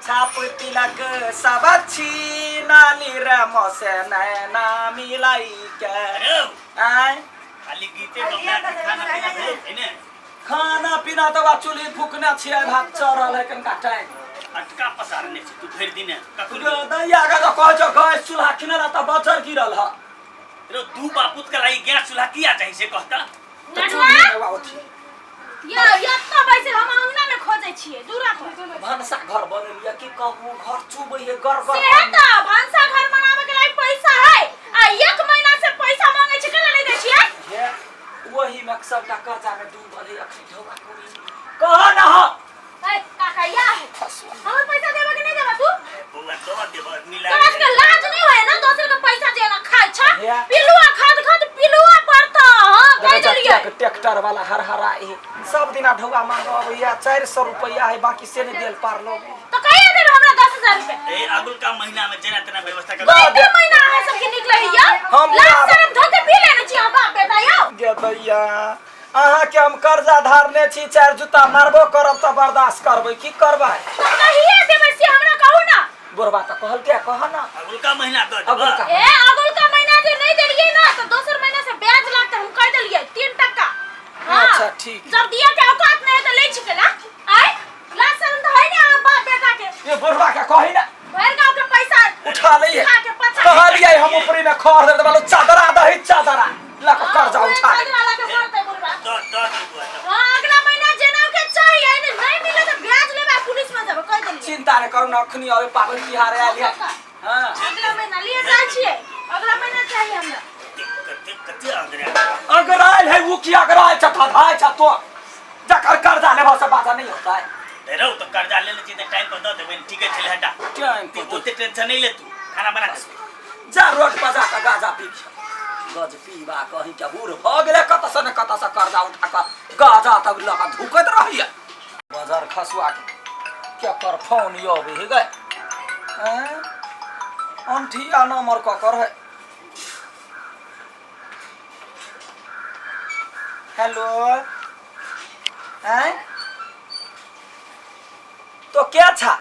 छाप तिलक सब छीनाली रे मोसे नैना मिलाई के। अरे आय। खाली गीते गौना के खाना पीना भेल छै ने? खाना पीना तऽ बा चूल्ही फूकने छियै, भात चढ़ल है कनिका टाइम। अटका पसारने छै तू भरि दिन कखन? दैया के तऽ कहै छौ गैस चूल्हा किनल तऽ बजर गिरल ह। रो दू बापूत के लाई गैस चूल्हा किया चाही से कहता? तऽ चूल्ही में बा अथी। यो एतऽ बैसल हम अंगना में खोजै छियै दूरा पर। भनसा घर बनेलियै, की कहू, घर चुबै है गर गर। सेहे तऽ भनसा घर बनाबे के लागि पैसा है आ एक महीना से पैसा मांगे छी, केना नहि दै छियै? हे, वही में सबटा कर्जा में डूबल है अखनी ढौआ कौड़ी। कह ना हो। ए काका, या है हमर पैसा देबे कि नहीं देबे तू? बौआ, दऽ देबऽ मिला। तोरा के लाज नहीं होय ना दोसर के पैसा जेना खाय छ? हे। पिलुआ खाद खाद पिलुआ पड़ता। हां, कह देलियै। ट्रैक्टर वाला हर हरा है, सब दिना ढौआ मांगो अबैया, 400 रुपया है बाकी से नहीं देल पारलो। तो कहिया देबे हमरा 10,000 रुपया? ए अगुलका महीना में जेना तेना व्यवस्था कर। दऽ दे। कते महीना अहाँ सबके निकले है यौ? हम लाज बाप- शरम धोके पी लेने छी अहाँ बाप बेटा यौ। गे दैया, अहाँके हम कर्जा धारने छी, चारि जूता मारबो करब तऽ बर्दाश्त करबै, की करबै? तो कहिया देबै से हमरा कहू ना। बुढ़बा तऽ कहलकै, कह ना। अगुलका महीना दऽ देबऽ। अगुलका। ए अगुलका महीना जे नहीं देलियै ना तो दोसर महीना से ब्याज लागतै, हम कह देलियै 3 टका। हाँ। अच्छा, ठीक। जब दिया के औकात नहीं है तो ले छिकेला। आय लाज शरम तो है ना अहाँ बाप बेटा के। ये बुढ़बा के कही ना। भरि गाँव के पैसा उठा लइहे। खा के पचा। कहलियै हम ऊपरी में खर दे देबा, चादरा दही चादरा लऽ कऽ कर्जा उठा ले। चादरा लऽ के मरतै बुढ़बा। दऽ दऽ दे बौआ, दऽ। हाँ, अगला महीना जेना के चाहिए ने नहीं मिले तो ब्याज लेबे आ पुलिस में जेबै, कह देलियै। चिंता नहि करू ने, अखनी अबे पाबनि तिहार आयल है। हाँ। अगला महीना लिए जाइ छियै, अगला महीना चाहिए हमरा। कते कते अगरा अगरायल है उ की अगरायल छ धधाय छ तो जकर कर्जा लेबा से बाजा नहीं होता है। रौ तो कर्जा लेने छी तऽ टाइम पर दऽ देबै, ठीके छलै, हटा। टाइम पर। ओते टेंशन नहीं ले, तू खाना बना के जा रोड पर जाके गाजा पी, गज पीबा कहीं के बूढ़ भऽ गेलै, कतऽ से ने कतऽ से कर्जा उठा कऽ गाजा तक लऽ कऽ धुकैत रहैया। बाजार खसुआ के केकर फोन यौ अबै हे गए? हैं, अंठिया नंबर ककर है? हेलो, हैं तो क्या छा?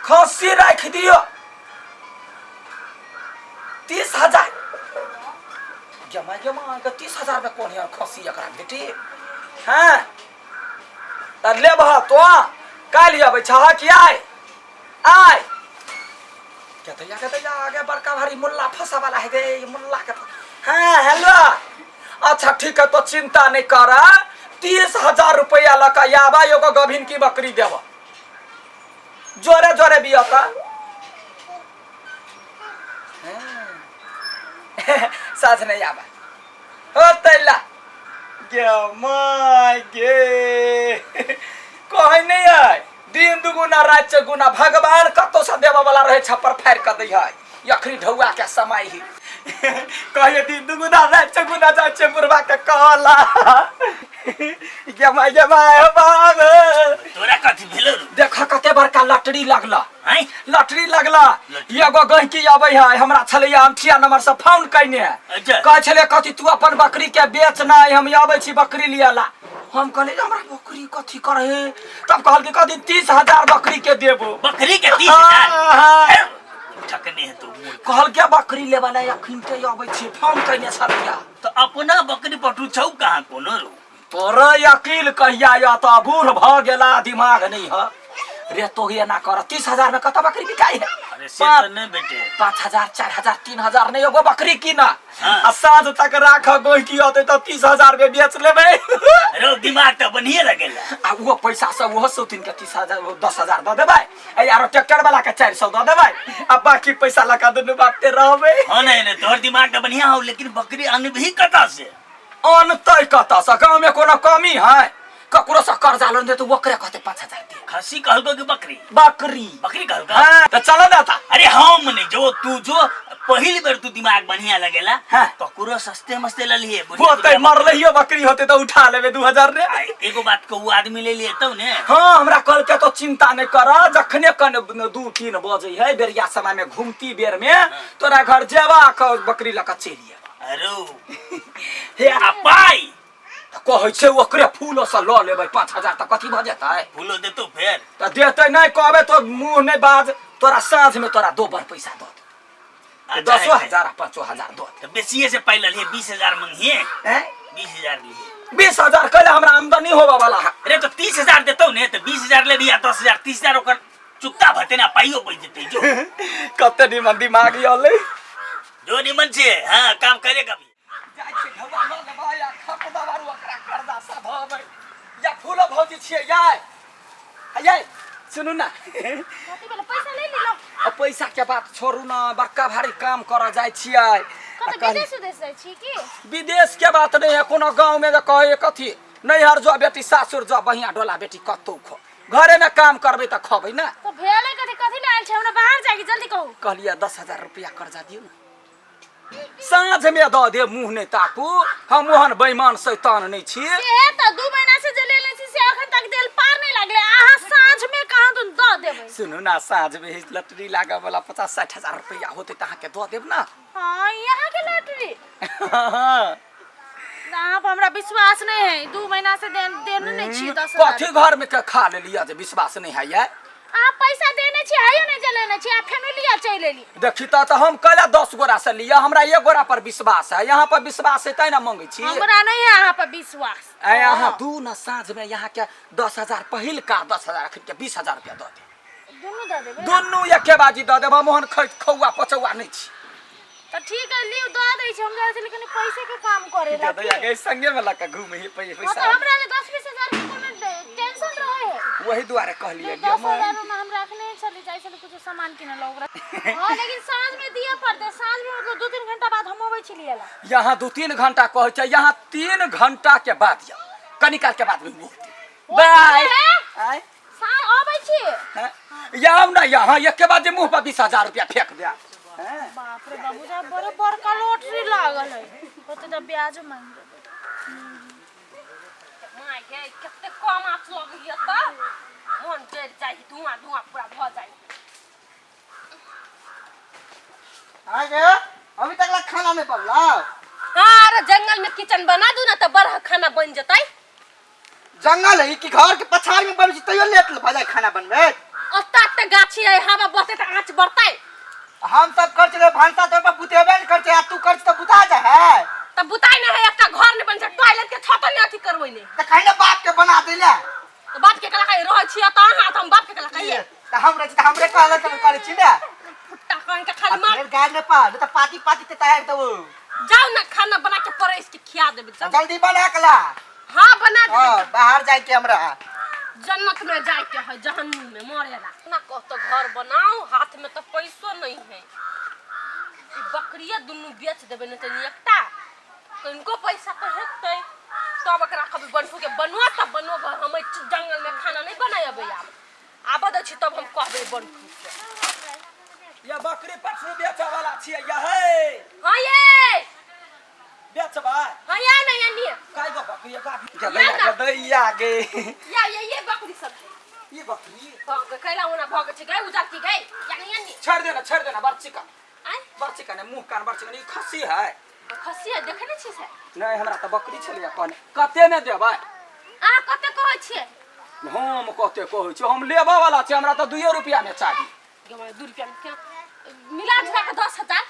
खस्सी राख दियो 30,000। जमा जमा के 30,000 में कोन यार खस्सी एकरा भेटी? हैं, तऽ लेबह तो काल्हि अबै छह कि आइ? आइ कहतैया कहतैया आगे बड़का भारी मुल्ला फंसा वाला है गे, मुल्ला के। हाँ, हेलो, अच्छा ठीक है, तो चिंता नहीं कर, 30,000 रुपया लऽ कऽ आबा, एगो गभिन की बकरी देब, जोरे जोरे बिया तऽ साँझ नहीं आबा हो तैला। गे my गे, कहै नहीं है दिन दुगुना रात चौगुना भगवान कतौ से देबऽ वाला रहे छप्पर फाड़ि कऽ दै है। अखनी ढौआ के समय ही कहियो दिन दुगुना रात चौगुना जाइ छै बुढ़वा के कहला। गे my गे my बाब। तोरा कथी भेलो रो? देख कते बड़का लटरी लगला। आँय? लटरी लगला। एगो गहिकी अबै है, हमरा छलैया अंठिया नंबर से फोन कयने। अच्छा। कहै छलै कथी तू अपन बकरी के बेच नहि, हम अबै छी बकरी लिअ ला। हम कहलियै जे हमरा बकरी कथी करे? तब कहलकै कथी 30,000 बकरी के देबो। बकरी के 30,000? हाँ, हाँ। ठकने है तू मूर्ख। कहलकै बकरी लेबा ला अखन के अबै छी, फोन कयने छलैया। तो अपना बकरी पटू छौ कहाँ कोनो रो? तोरा अकील कहिया या तऽ बूढ़ भऽ गेला, दिमाग नहीं है रे। तो ही एना कर, 30,000 में कत बकरी बिकाई है? अरे से तो नहीं बेटे। 5,000, 4,000, 3,000 नहीं एगो बकरी कीना। हाँ। आ साँझ तक राख, गोहकी अतै तऽ 30,000 में बेच लेबै। रो दिमाग तो बढ़िया लगेला। आ वो पैसा सब ओहो सौतीन के 30,000 10,000 दऽ देबै, आ यारो ट्रैक्टर वाला के 400 दऽ देबै, आ बाकी पैसा लगा दुनू बापते रहबै। हाँ, नहीं नहीं, तोहर दिमाग तो बढ़िया हो, लेकिन बकरी अनभी कतऽ से? अनतै कतऽ से? गाँव में कोनो कमी है? ककरो से कर्जा लोन दे तऽ ओकरे कहतै 5,000 दे। खस्सी कहलको कि बकरी? बकरी। बकरी कहलको? हाँ, तऽ चलो ना ता। अरे हम नहीं जो, तू जो, पहिल बेर तू दिमाग बढ़िया लगेला। हाँ। ककरो सस्ते मस्ते ललिए। होतै मरलहियो बकरी होतै तऽ उठा लेबै 2,000 रे। एगो बात कहू, आदमी ले लिए तब ने? हाँ, हमरा कहलकै तो चिंता नहीं कर, जखने कन 2-3 बजे है बेरिया समय में घूमती बेर में तोरा घर जेबा, बकरी लऽ कऽ चलि अयबा। अरे हे आ पाई? तऽ कहै छै ओकरे फूलो से लऽ लेबै 5000 तऽ कथी भऽ जेतै? फूलो देतो फेर? तऽ देतै नहि, कहबै तो मुँह नहि बाज, तोरा साँझ में तोरा दोबर पैसा दऽ देब। अच्छा, दसो हेतै। हजार आ 5000 दऽ देब। तऽ बेसिए से पाइ ललिहे, 20,000 मंगिहे। हैं? 20,000 लिहे। 20,000 कैले हमरा आमदनी होबऽ वाला है। अरे तो 30,000 देतौ ने, तऽ 20,000 लेबही आ 10,000 30,000 ओकर चुकता भते ना, पाइयो बचि जेतै। जो। कते निमन दिमाग यलै। जो निमन छै, हाँ, काम करेगा भी। जाइ छियै ढौआ लऽ लेबै आ खप दबारू ओकरा कर्जा सधबै। या फूलो भौजी छियै याय, याय सुनू ना। कथी भेलै? पैसा ले लेलहुँ। आ पैसा के बात छोड़ू ना, बड़का भारी काम करऽ जाइ छियै। आ कतऽ? कहली- विदेश उदेश जाइ छी की? विदेश के बात नहीं है, कोनो गाँव में जे कहै कथी नैहर जो बेटी सासुर जो बढ़िया डोला बेटी कतौ खो, घरे में काम करबै तऽ खबै ना। तऽ भेलै कथी? कथी ले आयल छै? हमरा बाहर जाके जल्दी कहू। कहलियै 10,000 रुपया कर्जा दियौ ने, साँझ में दऽ देब, मुँह नहि ताकू, हम ओहन बेईमान शैतान नहि छी। से तऽ 2 महीना से जे लेने छी से अखन तक देल पार नहि लागलै, अहाँ साँझ में कहाँ दुन दऽ देबै? सुनू ना, साँझ में लटरी लागऽ वाला 50-60 हजार रुपया होतै तऽ अहाँके दऽ देब ना। हाँ, यहाँ के लॉटरी अहाँ पर हमरा विश्वास नहीं है, 2 महीना से देने नहीं छी 10,000। कथी घर में के खा लेलियै जे विश्वास नहीं है ये? अहाँ पैसा देने छी आइयो नहीं जे लेने छी आ फेनो लिया चलि एली। देखी तऽ हम कैला 10 गोरा से लिअ, हमरा एक गोरा पर विश्वास है, यहाँ पर विश्वास है तै ना मंगै छी। हमरा नहीं है अहाँ पर विश्वास। ऐ अहाँ दू ना, साँझ में यहाँ के 10,000 पहिलका 10,000 अखन के 20,000 रुपया दऽ देब। दुनू दऽ देबै? दुनू एके बाजी दऽ देब, हम ओहन खौआ पचौआ नहि छी। तऽ ठीक है, लिउ दऽ दै छी। हम जाइ छली कनि पैसे के काम करे ला। दऽ दैया संगे में लऽ कऽ घूमे ही हाँ पैसा। तऽ हमरा ले 10-20 हजार के कोनो टेंशन रहे है? वही दुआरे कहलियै। 10,000 में हम रखने छली, जाइ छली कुछो सामान किने ला ओकरा। हाँ, लेकिन साँझ में दिए पड़तै, साँझ में मतलब 2-3 घंटा बाद हम अबै छी लिए ला। यहाँ 2-3 घंटा कहै छै, यहाँ 3 घंटा के बाद या कनी काल के बाद में बोलते। बाय। आय। साँझ अबै छी। हैं? आउ ना यहाँ, एके बाद जे मुँह पर 20,000 रुपया फेंक दे। बाप रे बाबू, जा बड़े बड़का लॉटरी लागल है, ओते तऽ ब्याजो मांगि लेबै। माय गे, कते कम आँच लगैया तऽ मन जरि जाइ, धुआं धुआं पूरा भऽ जाइ। आगे अभी तक ला खाना नहीं बनला? हाँ, अरे जंगल में किचन बना दू ना तऽ बड़ खाना बन जेतै। जंगल है कि घर के पछाड़ में बन तैयो लेट भऽ जाय खाना बनबे। ओता तऽ गाछी है, हवा बहतै तऽ आँच बढ़तै। हम सब कर चले भानसा तोर पर बुतेबे नहीं करते आ तू कर त बुता जा है। तऽ बुताइ नहि है, एकटा घर नहि बन छै, टॉयलेट के छतो नहि अथी करबै नहि। त कहीं ना बाप के बना देले। तऽ बाप के कला रहै छियै तऽ अहाँ, तऽ हम बाप के कला कहिए? त हम रहे छी त हमरे कहला त करे छी ने। फुट्टा कहीं के आ खाली मार। फेर गाय ने पा नहीं त पाती पाती ते तैयार देबो। जाउ ना, खाना बना के परसि के खिया देबै, जाउ। जल्दी बना के ला। हाँ, बना देबै। हां, बाहर जाय के हमरा। जन्नत में जाए के है, जहन्नुम में मरेला ना कह तो घर बनाओ, हाथ में तो पैसो नहीं है। ई बकरिया दुनू बेच देबै ने तनी एकटा कनिको पैसा तो हेतै, तब एकरा कहबै बंठू के बनवा, तब बनवा घर। हम एहि जंगल में खाना नहीं बनाएबै। आब आबऽ दै छी तब हम कहबै बंठू के। या बकरी पशु बेचऽ वाला छियै या हे? हाँ ये। बेचबै? हाँ, या ना या नहीं। काय गो बकरी गदैया गदैया गे? या ये ये बकरी सब है। ये बकरी? हाँ, कैला ओना भऽ गेल छै गई उजार की गई या नहीं या नहीं। छोड़ देना, छोड़ देना, बड़ चिकन। आय? बड़ चिकन है, मुँह कान बड़ चिकन। ई खस्सी है? खस्सी है, देखै नहि छी से? नहीं, हमरा तऽ बकरी छलैया कहने। कते ने देबै? अहाँ कते कहै छियै? हम कते कहै छी? हम लेबऽ वाला छी, हमरा तऽ 2 रुपया में चाही। गे 2 रुपया में क्या मिला जुला के 10,000।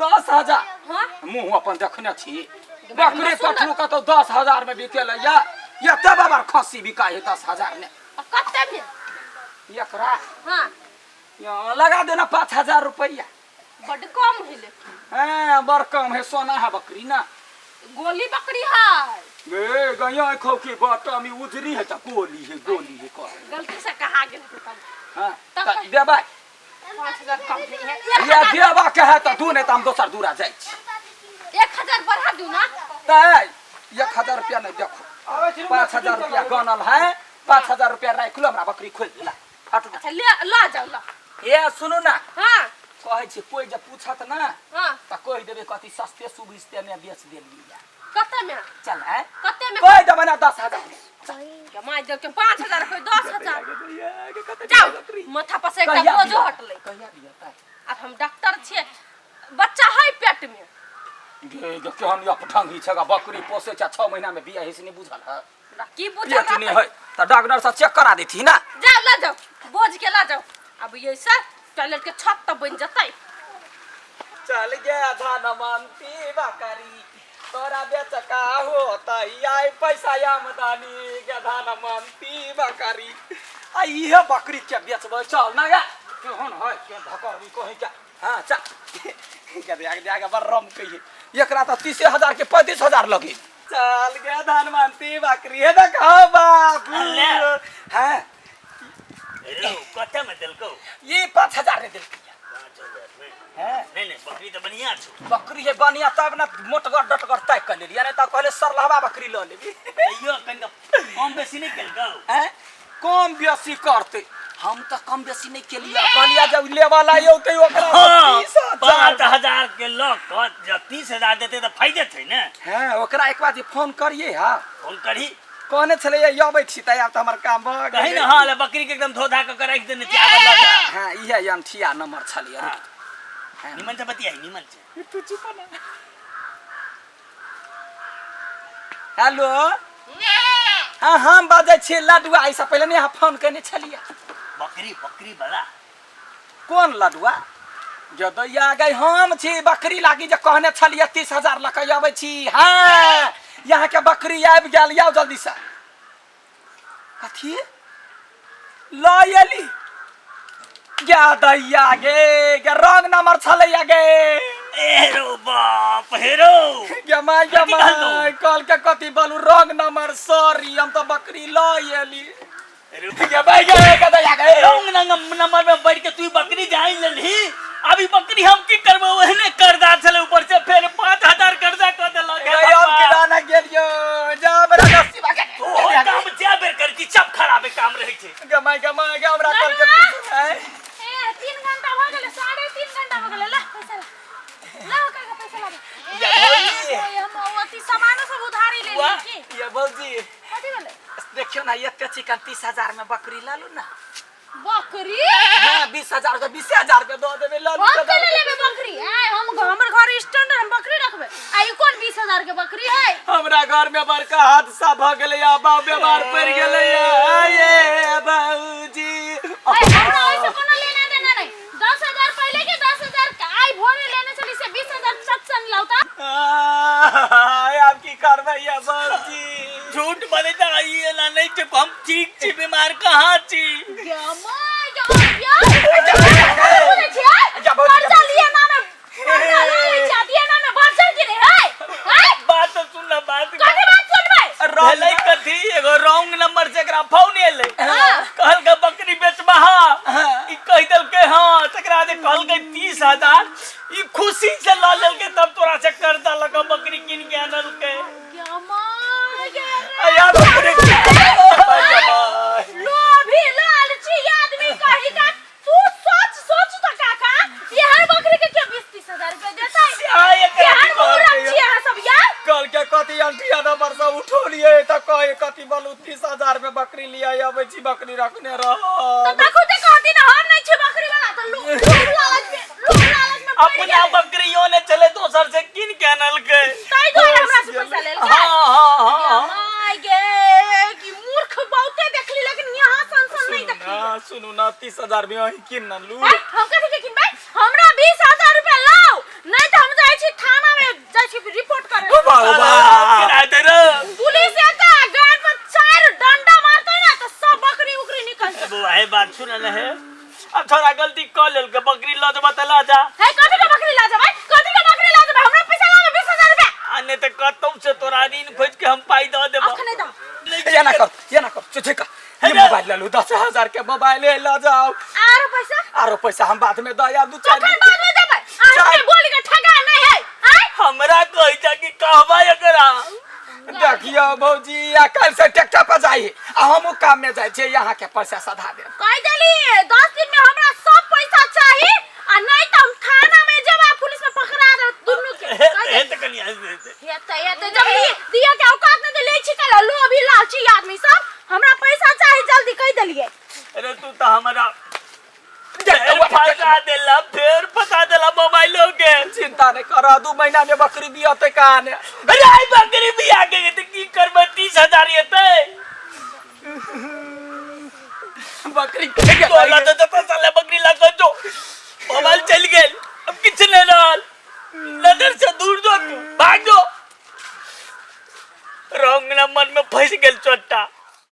10,000? हाँ। मुँह अपन देखने छी? बकरी पठरू कतौ 10,000 में बिकेलै या? एते बाबर खस्सी बिकाइ है 10,000 में? आ कते में? एकरा? हाँ। यहाँ लगा देना 5000 रुपया। बड्ड कम है लेकिन। हाँ, बड़ कम है, सोना है बकरी ना। गोली बकरी है। गे गया खौकी बटम ई उजरी है तऽ गोली है, गोली है कह। गलती से कहा गेल हेतै तब। हाँ। तब तऽ देबै? 5000 कम नहीं है। एक या हजार देबा के है तऽ दू, नहीं तऽ हम दोसर दूरा जाइ छी। 1000 बढ़ा दू ना। तऽ 1000 रुपया नहीं, देखो 5000 रुपया गनल है, 5000 रुपया राखि लो, हमरा बकरी खोलि देला फट। अच्छा, ले ला जाओ ला। ए सुनू ना। हाँ। कहै छी कोई जे पूछत ना हाँ। तऽ कहि देबै कथी सस्ते सुबिस्ते में बेच देलियै। कते में? चल है। कते में? कहि देबै ना 10,000। कमाई दे के 5000 कोई 10,000, जाओ, माथा पर से एकटा कहिया बोझो दियौ? हटलै। कहिया दियतै? आब हम डॉक्टर छियै, बच्चा है पेट में। गे गे केहन अपठंगी छै गा, बकरी पोसै छै 6 महीना में बिया से नहीं बुझल है। हमरा की बुझल? पेट नहीं है तऽ डॉक्टर से चेक करा देती ना। जाओ, ला जाओ, बोझ के ला जाओ। अब ये से टॉयलेट के छत तक बन जतै। चल गया धनवंती बकरी, तोरा बेचका होता आय पैसा आमदनी। गे धनवंती बकरी, आ इहे बकरी के बेचबै। चल ना गे, केहन है केहन धकरबी कहीं क्या। हाँ चल के दिया के दिया के बड़ रम कहिए। एकरा तऽ 30,000 के 35,000 लगे। चल गया धनवंती बकरी है, देखो बाबू। अल्ले। हाँ। रो कते में देलकौ? ये 5,000 ने देलकै। 5,000 में? हैं। नहीं नहीं, बकरी तो बढ़िया छौ। बकरी है बढ़िया तब ना मोटगर डटगर तय कर लेलियै, नहीं तऽ कहले सरलहवा बकरी लऽ लेबी। तैयो कनिका कम बेसी नहीं केलकौ? हैं, कम बेसी करते? हम तऽ कम बेसी नहीं केलियै, कहलियै जब लेबऽ ला औतै ओकरा हाँ, 30,000। 5,000 के लऽ कऽ जब 30,000 देतै तऽ फायदे छै ने। हैं, ओकरा एक बार जे फोन करियै। हाँ। फोन करही। कहने छलैया अबै छी तऽ आब तऽ हमर काम भऽ कही गेलै। ने। हाँ, ले बकरी के एकदम धो धा कऽ राखि देने छी, आबऽ लऽ जा। हाँ, इहे अंठिया नंबर छलैया। हाँ। निमन से बतियाही, निमन से। तू चुप ना। हेलो, हाँ, हम बाजै छियै लडुआ। एहिसँ पहिले नहि अहाँ फोन केने छलियै? बकरी बकरी वाला। कोन लडुआ जदैया गई? हम छी बकरी लागी जे कहने छलियै 30,000 लऽ कऽ अबै छी। हाँ, यहाँके बकरी आबि गेल, आउ जल्दीसँ। कथी लऽ एली? गे दैया गे, गे रंग नंबर छलैया गे। ए रो बाप हेरो। गे माय गे। कथी कहलकौ? माय, कहलकै कथी बोलू, रंग नंबर, सॉरी, हम तऽ बकरी लऽ एली। गे माय गे, गे दैया गे। रंग नंबर में बढ़ के तू बकरी जाइन लेलही। अभी बकरी हम की करबो? ओहने कर्जा छलै, ऊपर से फेर 5,000 कर्जा कऽ देलक। गे हम किराना गेलियो जा बड़ा नसीबा के। तू काम जै बेर करै छी सब खराबे काम रहै छै। गे माय गे माय गे, हमरा कल के हैं। ए, 3 घंटा भऽ गेलै, 3.5 घंटा भऽ गेलै। ला पैसा, ला ला काका, पैसा ला। या भौजी। ओए, हम अथी सामानो सब उधारी ले वाह, लिए की। या भौजी। कथी भेलै? देखियौ ना, एते चिकन 30,000 में बकरी लऽ लू ना। बकरी? हाँ, 20,000 के 20,000 के दऽ देबै, लऽ लू। हम तऽ केना लेबै बकरी? आय, हम हमर घर स्टैंडर्ड, हम बकरी रखबै? आ ई कोन 20,000 के बकरी है? हमरा घर में बड़का हादसा भऽ गेलै, आ बाप बीमार पड़ि गेलै। ये बाबूजी। आय, हमरा ओइसे कोनो लेना देना नहीं। 10,000 पहले के, 10,000 आइ भोरे लेने चली से 20,000 सच सन लाउता। आब की करबै ये बाबूजी? झूठ बोले त ई एना नहीं छै, हम ठीक छी, बीमार कहाँ छी? गे my गे, या बोलै छियै? जा भौजी, जा। कर्जा लिए नामे कर्जा लऽ लै छै, दिए नामे बर्जर गिरे है आय। बात तो सुन ना, बात। कथी बात सुनबै? भेलै कथी, एगो रॉन्ग नंबर से एकरा फोन एलै। कहलकै बकरी बेचबा? ई कहि देलकै हाँ। तकरा जे कहलकै 30,000, ई खुशी से लऽ लेलकै। तब तोरा से कर्जा लऽ कऽ बकरी कीन के आनलकै। गे my गे। यार बकरी। लोभी लालची आदमी कही का। तू सोच, सोच तो काका, ये हर बकरी के के 20-30 हजार रुपया देता है? हाँ, एकरा केहन की कहलकै? मूरख छियै अहाँ सब यार। कल के कथी अंठिया नंबर से उठौलियै तऽ कहे कथी बोलू, 30,000 में बकरी लिया अबै छी, बकरी रखने रह। तो तखु ते कहती ना हम नहीं छी बकरी वाला, तो लोभ लालच में, लोभ लालच में पड़ अपना गेलै। बकरियो ने चले, दोसर से कीन के आनलकै। ताहि दुआरे हमरा से पैसा लेलकै। हाँ हाँ हाँ। My गे, कि मूर्ख बहुते देखली, लेकिन यहाँ सन सन नहीं देखली। ना सुनू ना, 30,000 में अहीं कीन न लू। हैं? हम कथी के किनबै? हमरा 20,000 रुपया लाउ, नहीं तो हम जाइ छी थाना में, जाइ छी रिपोर्ट करे। ओ बाबा। केना हेतै रे? पुलिस एतै आ गाड़ पर चार डंडा मारतै ना तो सब बकरी उकरी निकल जेतै। बौआ हे, बात सुन ने हे, अब थोड़ा गलती कऽ लेलकै, बकरी लऽ जेबा तऽ लऽ जा। हे, कथी के बकरी ला जेबै? कथी के बकरी ला जेबै? हमरा पैसा लाबै 20,000 रुपया। आ नहि तऽ कतौ से तोरा ऋण खोजि के हम पाइ दऽ देबौ। अखने दऽ। ये ना कर, ये ना कर, चुप कर। ये मोबाइल ले लू, 10,000 के मोबाइल ले जाओ। आरो पैसा? आरो पैसा हम बाद में दऽ आयब, दू चार कखन दिन। बाद में देबै? अहाँ बोली के ठगा नहीं है आय। हमरा कहै छै कि कहबै एकरा। देखियो भौजी, आ काल्हि से ट्रैक्टर पर जाइ आ हमहूँ काम में जाइ छियै, यहाँ के पैसा सधा देब। कह देली, 10 दिन में हमरा सब पैसा चाही, आ नहीं तो हम थाना में जेबै आ पुलिस में पकड़ा देब दुनू के। हे कह हे देली। तऽ कनि हँसि देतै। हेतै हेतै, जब लिए दिया के औकात नहीं दे ले छी कल लोभी लालची आदमी सब। हमरा पैसा चाही जल्दी, कह देलिए। अरे तू तऽ हमरा फेर फंसा देला, फेर फंसा देला मोबाइलो के। चिंता नहीं कर, 2 महीना में बकरी बियते काने। अरे आई बकरी बिया के तऽ की करबै, 30,000 एतै। बकरी तोला तऽ जतऽ साले बकरी लऽ कऽ जो, मोबाइल चलि गेल, अब किछु नहि रहल। नजर से दूर जो, तू भाग जो। रॉन्ग नंबर में फंस गेल चोट्टा।